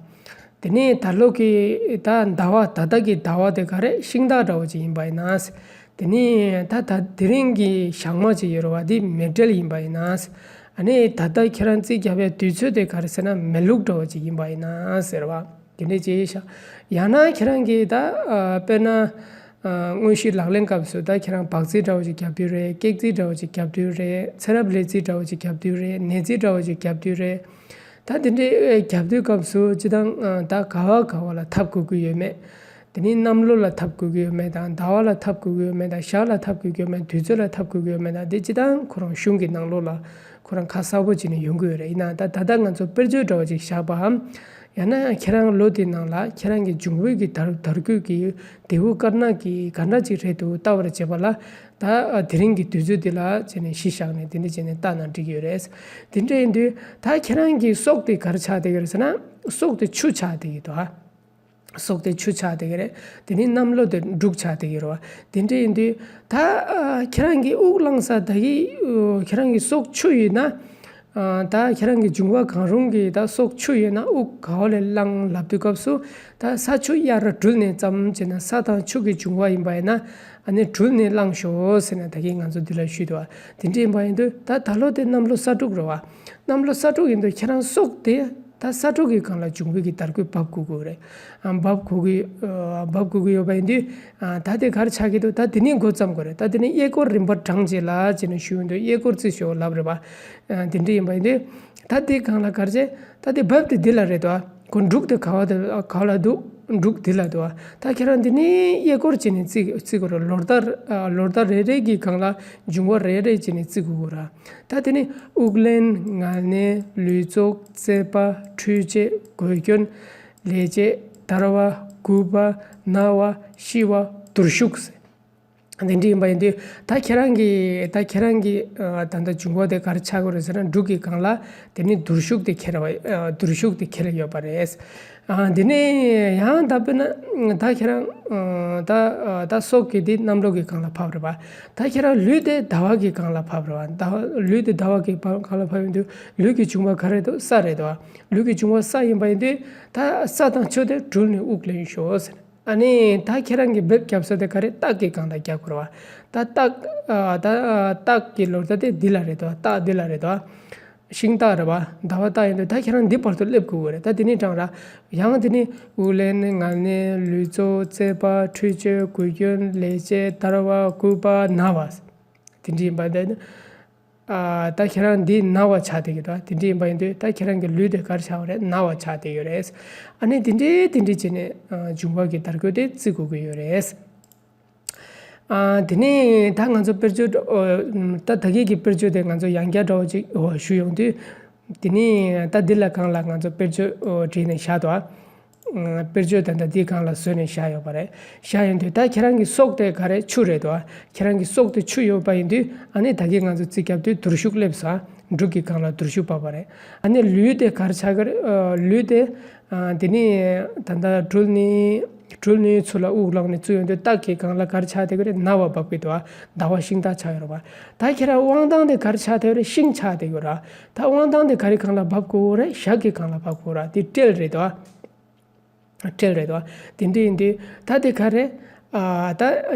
དེ་ནས་ད་ལོ་གི་ད་ཟླ་བ། ད་ལྟ་གི་ཟླ་བ་དེ་ག་རེ། ཤིང་སྟག་འདྲ་བོ་ཅིག་ཡིན་པ་ཡིན་ན། དེ་ནས་ད་ད་དེ་རིང་གི་ཞག་མ་ཅིག་ཡོད་རེད་བ། འདི་མེ་སྦྲེལ་ཡིན་པ་ཡིན་ན། ཨ་ནི་ད་ལྟ་ཁྱེད་རང་རྩིས་རྒྱག་པའི་དུས་ཚོད་དེ་ག་རེ་ཟེར་ན། མེ་ལུག་འདྲ་བོ་ཅིག་ཡིན་པ་ཡིན་ན་ཟེར་བ། དེ་འདྲ་ཅིག་ཤག། ཡང་ན་ཁྱེད་རང་གིས་ད་ཨ། དཔེར་ན་ཨ། དངོས་གཞི་ལག་ལེན་སྐབས་སུ་ད་ཁྱེད་རང་སྦག་རྩིས་འདྲ་བོ་ཅིག་རྒྱབ་དུས་རེད། ཀེག་རྩིས་འདྲ་བོ་ཅིག་རྒྱབ་དུས་རེད། ཚེ་རབས་ལས་རྩིས་འདྲ་བོ་ཅིག་རྒྱབ་དུས་རེད། ནས་རྩིས་འདྲ་བོ་ཅིག་རྒྱབ་དུས་རེད། ད་དེ་འདྲའི་རྒྱབ་དུས་སྐབས་སུ་སྤྱིར་བཏང་ཨ། ད་ག་བ་ག་བ་ལ་ཐབ་དགོས་ཀྱི་ཡོད་མེད། དེ་ནི་གནམ་ལོ་ལ་ཐབ་དགོས་ཀྱི་ཡོད་མེད་དང་། ཟླ་བ་ལ་ཐབ་དགོས་ཀྱི་ཡོད་མེད་དང་། ཞག་ལ་ཐབ་དགོས་ཀྱི་ཡོད་མེད། དུས་ཚོད་ལ་ཐབ་དགོས་ཀྱི་ཡོད་མེད་དང་། དེ་སྤྱིར་བཏང་ཁོ་རང་གཞུང་གི་ནང་ལོགས་ལ་ཁོ་རང་ཁ་གསལ་པོ་བྱས་ནས་ཡོང་གི་ཡོད་རེད། ཡིན་ནའང་ད་ད་ལྟ་ང་ཚོ་དཔེར་བརྗོད་འདྲ་བོ་ཅིག་བཞག་པའམ། ཡང་ན་ཁྱེད་རང་ལོ་དེའི་ནང་ལ་ཁྱེད་རང་གི་འབྱུང་པོའི་གི་དར་དར་གོས་ཀྱི་ལྡེའུ་དཀར་ནག་གི་ག་འདྲ་ཅིག་རེད་འདུག་ལྟ་བར་བྱེད་པ་ལ། ད་དེ་རིང་གི་དུས་ཚོད་འདི་ལ་བྱས་ནས་གཞི་བཞག་ནས་དེ་འདྲ་བྱས་ནས་བལྟས་ན་འགྲིག་གི་ཡོད་རེད། དེ་འདྲ་ཡིན་དུས་ད་ཁྱེད་རང་གི་སྲོག་དེ་ག་རེ་ཆགས་བསྡད་ཀྱི་རེད་ཟེར་ན། སྲོག་དེ་ཆུ་ཆགས་བསྡད་ཀྱི་འདུག་ཨ། སྲོག་དེ་ཆུ་ཆགས་བསྡད་ཀྱི་རེད། དེ་ནས་གནམ་ལོ་དེ་འབྲུག་ཆགས་བསྡད་ཀྱི་རེད་བ། དེ་འདྲ་ཡིན་དུས་ད་ཨ། ཁྱེད་རང་གི་དབུགས་བླང་ས་ད་གི་ཨ། ཁྱེད་རང་གི་སྲོག་ཆུ་ཡིན་ན། ཨ། ད་ཁྱེད་རང་གི་འབྱུང་བ་གང་རུང་གི་ད་སྲོག་ཆུ་ཡིན་ན། དབུགས་ག་བ་ལས་བླང་ལབ་དུས་སྐབས་སུ་ད་ས་ཆུ་གཡར་ར་དྲུལ་ནས་བརྩམས་བྱས་ན། ས་དང་ཆུ་གི་འབྱུང་བ་ཡིན་པ་ཡིན་ན། ཨ་ནི་དྲུལ་ནས་བླང་ཤོག་ཟེར་ནས་ད་གིན་ང་ཚོ་འདི་ལ་ཞུས་འདུག་བ། དེ་འདྲ་ཡིན་པ་ཡིན་དུས་ད་ད་ལོ་དེ་གནམ་ལོ་ས་འབྲུག་རེད་བ། གནམ་ལོ་ས་འབྲུག་ཡིན་དུས་ཁྱེད་རང་སྲོག་དེ་ད་ས་འབྲུག་གི་སྒང་ལ་འབྱུང་པོའི་གི་དར་གོས་འབབ་དགོས་ཀྱི་རེད། ཨ། འབབ་དགོས་ཀྱི་ཨ། འབབ་དགོས་ཀྱི་ཡོད་པ་ཡིན་དུས། ཨ། ད་དེ་ག་རེ་ཆགས་ཀྱི་འདུག་ད་དེ་ནས་འགོ་བརྩམས་དགོས་རེད། ད་དེ་ནས་གཡས་སྐོར་རིམ་པ་བགྲངས་བྱས་ལ་བྱས་ནས་ཞུ་ཡོང་དུས། གཡས་སྐོར་བརྩི་ཤོག་ལབ་རེད་བ། ཨ། དེ་འདྲ་ཡིན་པ་ཡིན་དུས་ད་དེ་སྒང་ལ་ག་རེ་བྱས། ད་དེ་འབབ་དེ་འདི་ལ་རེད་དོ། ཁོ་འབྲུག་དེ་ག་བ་དེ་ག་བ་ལ་འདུག་འབྲུག་འདི་ལ་འདུག་ད་ཁྱེད་རང་འདི་ནས་གཡས་སྐོར་བྱས་ནས་བརྩི་བརྩི་དགོས་རེད། ལོ་ཟླ་ཨ། ལོ་ཟླ་རེ་རེ་གི་སྒང་ལ་འབྱུང་བ་རེ་རེ་བྱས་ནས་བརྩི་དགོས་ཀྱི་རེད། ད་དེ་ནས་དབུགས་ལེན། ངལ་གནས། ལུས་བཙོག། རྩད་པ། ཁྲུས་བྱེད། གོས་གྱོན། ལས་བྱེད། དར་བ། རྒུད་པ། ན་བ། ཤི་བ། དུར་ཞུགས། དེ་འདྲ་ཡིན་པ་ཡིན་དུས་ད་ཁྱེད་རང་གི་ད་ཁྱེད་རང་གི་ཨ། ད་ལྟ་འབྱུང་བ་དེ་ག་རེ་ཆགས་ཀྱི་རེད་ཟེར་ན། འབྲུག་གི་སྒང་ལ་དེ་ནི་དུར་ཞུགས་དེ་འཁེལ་བ། ཨ། དུར་ཞུགས་དེ་འཁེལ་ཡོད་པ་རེད། ཨ། དེ་ནས་ཡང་ད་དཔེར་ན་ད་ཁྱེད་རང་ཨ། ད་ཨ། ད་སྲོག་གི་དེ་གནམ་ལོ་གི་སྒང་ལ་བབས་རེད་བ། ད་ཁྱེད་རང་ལུས་དེ་ཟླ་བ་གི་སྒང་ལ་བབས་རེད་བ། ཟླ་བ། ལུས་དེ་ཟླ་བ་གི་སྒང་ལ་བབས་ཡོང་དུས་ལུས་ཀྱི་འབྱུང་བ་ག་རེ་འདུག་ས་རེད་དོ། ལུས་ཀྱི་འབྱུང་བ་ས་ཡིན་པ་ཡིན་དུས་ད་ས་དང་ཆུ་དེ་དྲུལ་ནས་དབུགས་ལེན་ཤོག་ཟེར། ཨ་ནི་ད་ཁྱེད་རང་གིས་འབེབས་རྒྱབ་ས་དེ་ག་རེ། སྟག་གི་སྒང་ལ་རྒྱག་དགོས་རེད་བ། ད་སྟག་ཨ། ད་ཨ། སྟག་གི་ལོ་ཟླ་དེ་འདི་ལ་རེད་དོ། སྟག་འདི་ལ་རེད་དོ། ཤིང་སྟག་རེད་བ། ཟླ་བ་སྟག་ཡིན་དུས་ད་ཁྱེད་རང་འདི་བར་དུ་སླེབས་དགོས་ཀྱི་རེད། ད་དེ་ནས་གྲང་ར། ཡང་དེ་ནས་དབུགས་ལེན། ངལ་གནས། ལུས་བཙོག། རྩད་པ། ཁྲུས་གཅོད། གོས་གྱོན། ལས་བྱེད། དར་བ། རྒུད་པ། ན་བ། དེ་འདྲ་ཡིན་པ་དེ་ནི། ཨ། ད་ཁྱེད་རང་འདི་ན་བ་ཆགས་བསྡད་ཀྱི་འདུག་དེ་འདྲ་ཡིན་པ་ཡིན་དུས་ད་ཁྱེད་རང་གི་ལུས་དེ་ག་རེ་ཆགས་པ་རེད། ན་བ་ཆགས་བསྡད་ཡོད་རེད། ཨ་ནི་དེ་འདྲའི་དེ་འདྲ་བྱས་ནས་ཨ། འབྱུང་བ་གི་དར་གོས་དེ་བརྩི་དགོས་ཀྱི་ཡོད་རེད། ཨ། དེ་ནས་ད་ང་ཚོ་དཔེར་བརྗོད་ཨོ། ད་ད་གིན་གྱི་དཔེར་བརྗོད་དེ་ང་ཚོ་ཡང་བསྐྱར་འདྲ་བོ་ཅིག་ཨོ། ཞུ་ཡོང་དུས། དེ་ནས་ད་འདི་ལ་སྒང་ལ་ང་ཚོ་དཔེར་བརྗོད་ཨོ། བྲིས་ནས་བཞག་འདུག་དཔེར་བརྗོད་ད་ལྟ་འདིའི་སྒང་ལ་བཟོས་ནས་བཞག་ཡོད་པ་རེད། བཞག་ཡོང་དུས་ད་ཁྱེད་རང་གི་སྲོག་དེ་ག་རེ། ཆུ་རེད་དོ། ཁྱེད་རང་གི་སྲོག་དེ་ཆུ་ཡོད་པ་ཡིན་དུས། ཨ་ནི་ད་གིན་ང་ཚོ་རྩིས་རྒྱབ་དུས་དུར་ཞུགས་སླེབས་སོང་ འབྲུག་གི་སྒང་ལ་དུར་ཞུ་བབས་པ་རེད། ཨ་ནི་ལུས་དེ་ག་རེ་ཆགས་ཀྱི་རེད། ཨ། ལུས་དེ། ཨ། དེ་ནི་ད་ལྟ་སྦྲུལ་ནི་སྦྲུལ་ནི་ཚུར་ལ་དབུགས་བླངས་ནས་བཙུགས་ཡོང་དུས་སྟག་གི་སྒང་ལ་ག་རེ་ཆགས་བསྡད་ཀྱི་རེད། ན་བ་བབས་ཀྱི་འདུག་ཟླ་བ་ཤིང་རྟ་ཆགས་ཡོད་རེད་པ། ད་ཁྱེད་རང་དབང་ཐང་དེ་ག་རེ་ཆགས་བསྡད་ཀྱི་རེད། ཤིང་ཆགས་བསྡད་ཀྱི་ཡོད་རེད། ད་དབང་ཐང་དེ་ག་རེ་སྒང་ལ་བབས་དགོས་རེད། ཞག་གི་སྒང་ལ་བབས་དགོས་རེད། དེ་སྤྲེལ་རེད་དོ། སྤྲེལ་རེད་དོ། དེ་འདྲ་ཡིན་དུས་ད་དེ་ག་རེད། ཨ། ད་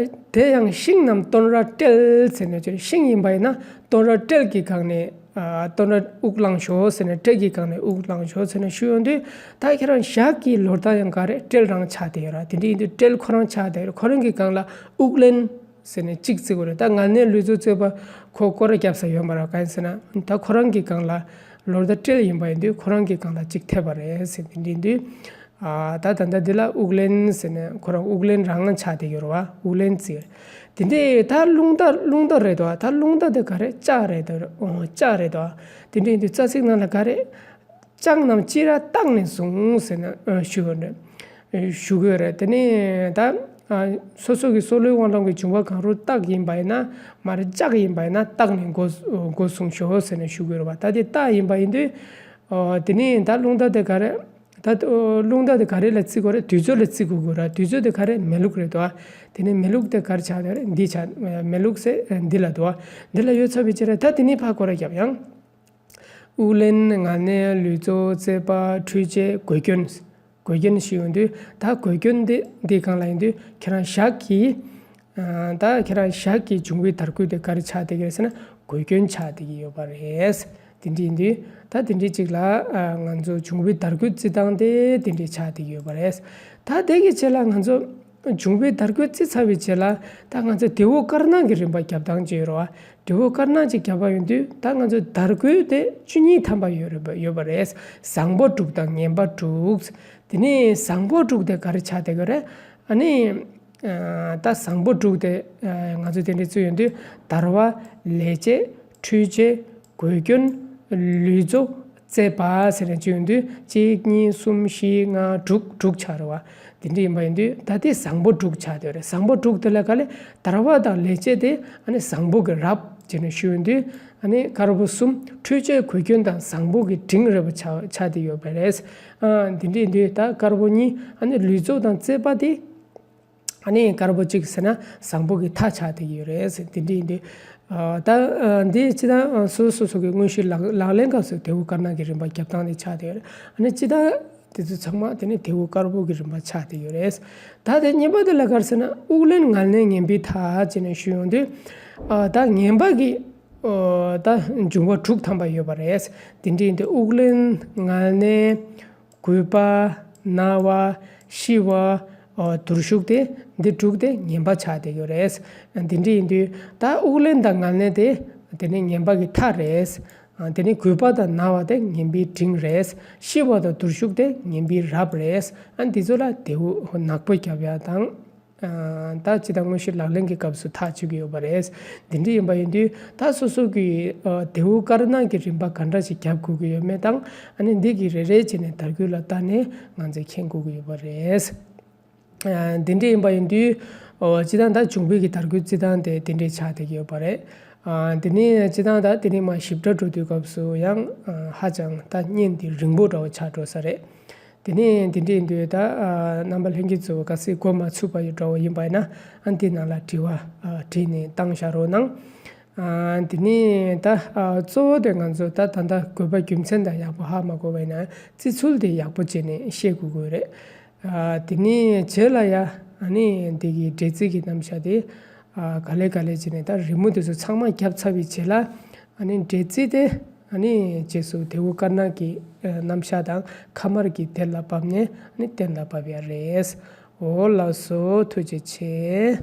དེ་ཡང་ཤིང་རྣམས་སྟོན་ར་སྤྲེལ་ཟེར་ནས་བྱས། ཤིང་ཡིན་པ་ཡིན་ན་སྟོན་ར་སྤྲེལ་གྱི་སྒང་ནས། ཨ། སྟོན་ར་དབུགས་བླངས་ཤོག་ཟེར་ནས། སྤྲེལ་གྱི་སྒང་ནས་དབུགས་བླངས་ཤོག་ཟེར་ནས་ཞུ་ཡོང་དུས། ད་ཁྱེད་རང་ཞག་གི་ལོ་ཟླ་ཡང་ག་རེད། སྤྲེལ་རང་ཆགས་བསྡད་ཡོད་ར། དེ་འདྲ་ཡིན་དུས་སྤྲེལ་ཁོ་རང་ཆགས་བསྡད་ཡོད་ར། ཁོ་རང་གི་སྒང་ལ་དབུགས་ལེན་ཟེར་ནས་གཅིག་བརྩི་དགོས་རེད། ད་མངལ་གནས་ལུས་གཙོ་བཅས་པ་ཁོ་སྐོར་ར་བརྒྱབ་ས་ཡོད་མ་རེད། གང་ཡིན་ཟེར་ན་ད་ཁོ་རང་གི་སྒང་ལ་ལོ་ཟླ་སྤྲེལ་ཡིན་པ་ཡིན་དུས་ཁོ་རང་གི་སྒང་ལ་གཅིག་ཐེབས་པ་རེད་ཟེར། དེ་འདྲ་ཡིན་དུས། ཨ། ད་ད་ལྟ་འདི་ལ་དབུགས་ལེན་ཟེར་ནས་ཁོ་རང་དབུགས་ལེན་རང་ཆགས་བསྡད་ཡོད་རེད་པ། དབུགས་ལེན་བརྩི། དེ་འདྲ་ད་རླུང་རྟ། རླུང་རྟ་རེད་དོ། ད་རླུང་རྟ་དེ་ག་རེད། ལྕགས་རེད་དོ། ཨོ། ལྕགས་རེད་དོ། དེ་འདྲ་ཡིན་དུས་རྩ་ཚིག་ནང་ལ་ག་རེད། ལྕགས་རྣམས་སྤྱི་ར་སྟག་ནས་བཟུང་ཟེར་ནས། ཨ། ཞུ་གི་རེད། ཞུ་གི་རེད། དེ་ནས་ད། ཨ། སོ་སོ་གི་སྲོག་ལུས་དབང་ཐང་གི་འབྱུང་བ་གང་རུང་སྟག་ཡིན་པ་ཡིན་ན། མ་རེད། ལྕགས་ཡིན་པ་ཡིན་ན་སྟག་ནས་འགོ་འགོ་བཟུང་ཤོག་ཟེར་ནས་ཞུ་གི་རེད་པ། ད་དེ་སྟག་ཡིན་པ་ཡིན་དུས། ཨོ། དེ་ནས་ད་རླུང་རྟ་དེ་ག་རེད། ད། ཨོ། རླུང་རྟ་དེ་ག་རེ་ལ་བརྩི་དགོས་རེད། དུས་ཚོད་ལ་བརྩི་དགོས་ཀྱི་རེད། དུས་ཚོད་དེ་ག་རེ། མེ་ལུག་རེད་དོ། དེ་ནས་མེ་ལུག་དེ་ག་རེ་ཆགས་ཡོད་རེད། འདི་ཆགས། མེ་ལུག་ཟེར་འདི་ལ་དོ། འདི་ལ་ཡོད་ཚར་བའི་ཕྱིར་ད་དེ་ནས་ཕར་སྐོར་ར་བརྒྱབ་ཡང་། དབུགས་ལེན། མངལ་གནས། ལུས་གཙོ། བཙས་པ། འཕྲུལ་ཆས། གོས་གྱོན། གོས་གྱོན་ཞུ་ཡོང་དུས་ད་གོས་གྱོན་དེ་འདི་སྒང་ལ་ཡིན་དུས་ཁྱེད་རང་ཞག་གི། ཨ། ད་ཁྱེད་རང་ཞག་གི་འབྱུང་པོའི་དར་གོས་དེ་ག་རེ་ཆགས་བསྡད་ཀྱི་རེད་ཟེར་ན། གོས་གྱོན་ཆགས་བསྡད་ཀྱི་ཡོད་པ་རེད། དེ་འདྲ་ཡིན་དུས་ད་དེ་འདྲ་ཅིག་ལ། ཨ། ང་ཚོ་འབྱུང་པོའི་དར་གོས་བརྩི་སྟངས་དེ་དེ་འདྲ་ཆགས་བསྡད་ཀྱི་ཡོད་པ་རེད། ད་དེ་གི་རྗེས་ལ་ང་ཚོ་འབྱུང་པོའི་དར་གོས་བརྩི་ཚར་བའི་རྗེས་ལ་ད་ང་ཚོ་དེའུ་དཀར་ནག་གི་རིམ་པ་རྒྱབ་སྟངས་ཅིག་ཡོད་རེད་པ། དེའུ་དཀར་ནག་ཅིག་རྒྱབ་པ་ཡིན་དུས་ད་ང་ཚོ་དར་གོས་དེ་བཅུ་གཉིས་ཐམ་པ་ཡོད་རེད་པ། ཡོད་པ་རེད། བཟང་པོ་དྲུག་དང་ངན་པ་དྲུག། དེ་ནས་བཟང་པོ་དྲུག་དེ་ག་རེ་ཆགས་བསྡད་ཀྱི་རེད། ཨ་ནི། ཨ། ད་བཟང་པོ་དྲུག་དེ། ཨ། ང་ཚོ་དེ་འདྲ་བརྩི་ཡོང་དུས་དར་བ། ལས་བྱེད། འཕྲུལ་ཆས། གོས་གྱོན། ལུས་གཙོ། བཙས་པ་ཟེར་ནས་བརྩི་ཡོང་དུས་གཅིག་གཉིས་གསུམ་བཞི་ལྔ་དྲུག་དྲུག་ཆགས་རེད་པ། དེ་འདྲ་ཡིན་པ་ཡིན་དུས་ད་དེ་བཟང་པོ་དྲུག་ཆགས་བསྡད་རེད། བཟང་པོ་དྲུག་དེ་ལ་ག་ལེ། དར་བ་དང་ལས་བྱེད་དེ་ཨ་ནི་བཟང་པོ་གི་རབས་བྱས་ནས་ཞུ་ཡོང་དུས་ཨ་ནི་དཀར་པོ་གསུམ། འཕྲུལ་ཆས། གོས་གྱོན་དང་བཟང་པོ་གི་འབྲིང་རེད་པ་ཆགས་ཆགས་བསྡད་ཡོད་པ་རེད། ཨ། དེ་འདྲ་ཡིན་དུས་ད་དཀར་པོ་གཉིས། ཨ་ནི་ལུས་གཙོ་དང་བཙས་པ་དེ། ཨ་ནི་དཀར་པོ་གཅིག་ཟེར་ན་བཟང་པོ་གི་མཐའ་ཆགས་བསྡད་ཀྱི་ཡོད་རེད་ཟེར། དེ་འདྲ་ཡིན་དུས། ཨ། ད། ཨ། འདི་སྤྱིར་བཏང་། ཨ། སོ་སོ་སོ་སོ་གི་དངོས་གཞི་ལག་ལག་ལེན་སྐབས་སུ་དེའུ་དཀར་ནག་གི་རིམ་པ་རྒྱབ་སྟངས་དེ་ཆགས་བསྡད་ཡོད་རེད། ཨ་ནི་སྤྱིར་བཏང་དེ་ཚོ་ཚང་མ་དེ་ནི་དེའུ་དཀར་པོ་གི་རིམ་པ་ཆགས་བསྡད་ཡོད་རེད། ད་དེ་གཉིས་པ་དེ་ལ་ག་རེ་ཟེར་ན་དབུགས་ལེན། མངལ་གནས། ངན་པའི་མཐའ་བྱས་ནས་ཞུ་ཡོང་དུས། ཨ། ད་ངན་པ་གི། ཨོ། ད་འབྱུང་བ་དྲུག་ཐམ་པ་ཡོད་པ་རེད། དེ་འདྲ་ཡིན་དུས་དབུགས་ལེན། མངལ་གནས། གུས་པ། ན་བ། ཤི་བ། ཨོ། དུར་ཞུགས་དེ་འདི་དྲུག་དེ་ངན་པ་ཆགས་བསྡད་ཡོད་རེད། འདི་འདྲ་ཡིན་དུས་ད་དབུགས་ལེན་དང་མངལ་གནས་དེ་དེ་ནི་ངན་པ་གི་མཐའ་རེད། དེ་ནི་གུས་པ་དང་ན་བ་དེ་ངན་པའི་འབྲིང་རེད། ཤི་བ་དང་དུར་ཞུགས་དེ་ངན་པའི་རབས་རེད། འདི་ཚོ་ལ་དེའུ་ནག་པོ་རྒྱབ་ཡ་དང་། ཨ། ད་ཅི་ད་དངོས་གཞི་ལག་ལེན་གྱི་སྐབས་སུ་ཐག་གཅོད་ཀྱི་ཡོད་པ་རེད། འདི་འདྲ་ཡིན་པ་ཡིན་དུས་ད་སོ་སོ་གི། ཨ། དེའུ་དཀར་ནག་གི་རིམ་པ་ག་འདྲ་ཞིག་རྒྱབ་དགོས་ཀྱི་ཡོད་མེད་དང་། ཨ་ནི་འདི་གི་རེ་རེ་བྱས་ནས་དར་གོས་ལ་བལྟས་ནས་ང་ཚོས་མཁྱེན་དགོས་ཀྱི་ཡོད་པ་རེད། ཨ། འདི་འདྲ་ཡིན་པ་ཡིན་དུས། ཨོ། ཅི་ད་ད་འབྱུང་པོའི་གི་དར་གོས་བརྩི་སྟངས་དེ་དེ་འདྲ་ཆགས་བསྡད་ཀྱི་ཡོད་པ་རེད། ཨ། འདི་ནས་ཅི་ད་ད་དེ་ནས་མར་ཞིབ་ཕྲ་འགྲོ་དུས་སྐབས་སུ་ཡང་། ཨ། ཧ་ཅང་ད་བརྙན་འདི་རིང་པོ་འདྲ་བོ་ཆགས་འགྲོ་ས་རེད། དེ་ནས་འདི་འདྲ་ཡིན་དུས་ད། ཨ། རྣམ་པ་ལྷན་རྒྱས་ཚོ་གལ་སྲིད་གོ་མ་ཚུད་པ་ཡོད་འདྲ་བོ་ཡིན་པ་ཡིན་ན། ཨ། འདི་ནང་ལ་དྲི་བ། ཨ། དྲིས་ནས་བཏང་བཞག་རོགས་གནང་། ཨ། དེ་ནས་ད། ཨ། གཙོ་བོ་དེ་ང་ཚོ་ད་ད་ལྟ་དགོས་པ་རྒྱུ་མཚན་དང་ཡག་པོ་ཧ་མ་གོ་བ་ཡིན་ན་བརྩི་ཚུལ་དེ་ཡག་པོ་བྱས་ནས་ཤེས་དགོས་ཀྱི་ཡོད་རེད། ཨ། དེ་ནས་རྗེས་ལ་ཡ། ཨ་ནི་འདི་གི་འདྲེ་རྩི་གི་རྣམ་གཞག་དེ། ཨ། ག་ལེ་ག་ལེ་བྱས་ནས་ད་རི་མོ་དེ་ཚོ་ཚང་མ་བརྒྱབ་ཚར་བའི་རྗེས་ལ། ཨ་ནི་འདྲེ་རྩི་དེ། ཨ་ནི་རྗེས་སུ་དེའུ་དཀར་ནག་གི། ཨ། རྣམ་གཞག་དང་ཁ་དམར་གྱི་གཏེར་ལ་བབས་ནས་ཨ་ནི་གཏན་ལ་ཕབ་ཡ་རེད། འོ་ལགས་སོ། ཐུགས་རྗེ་ཆེ།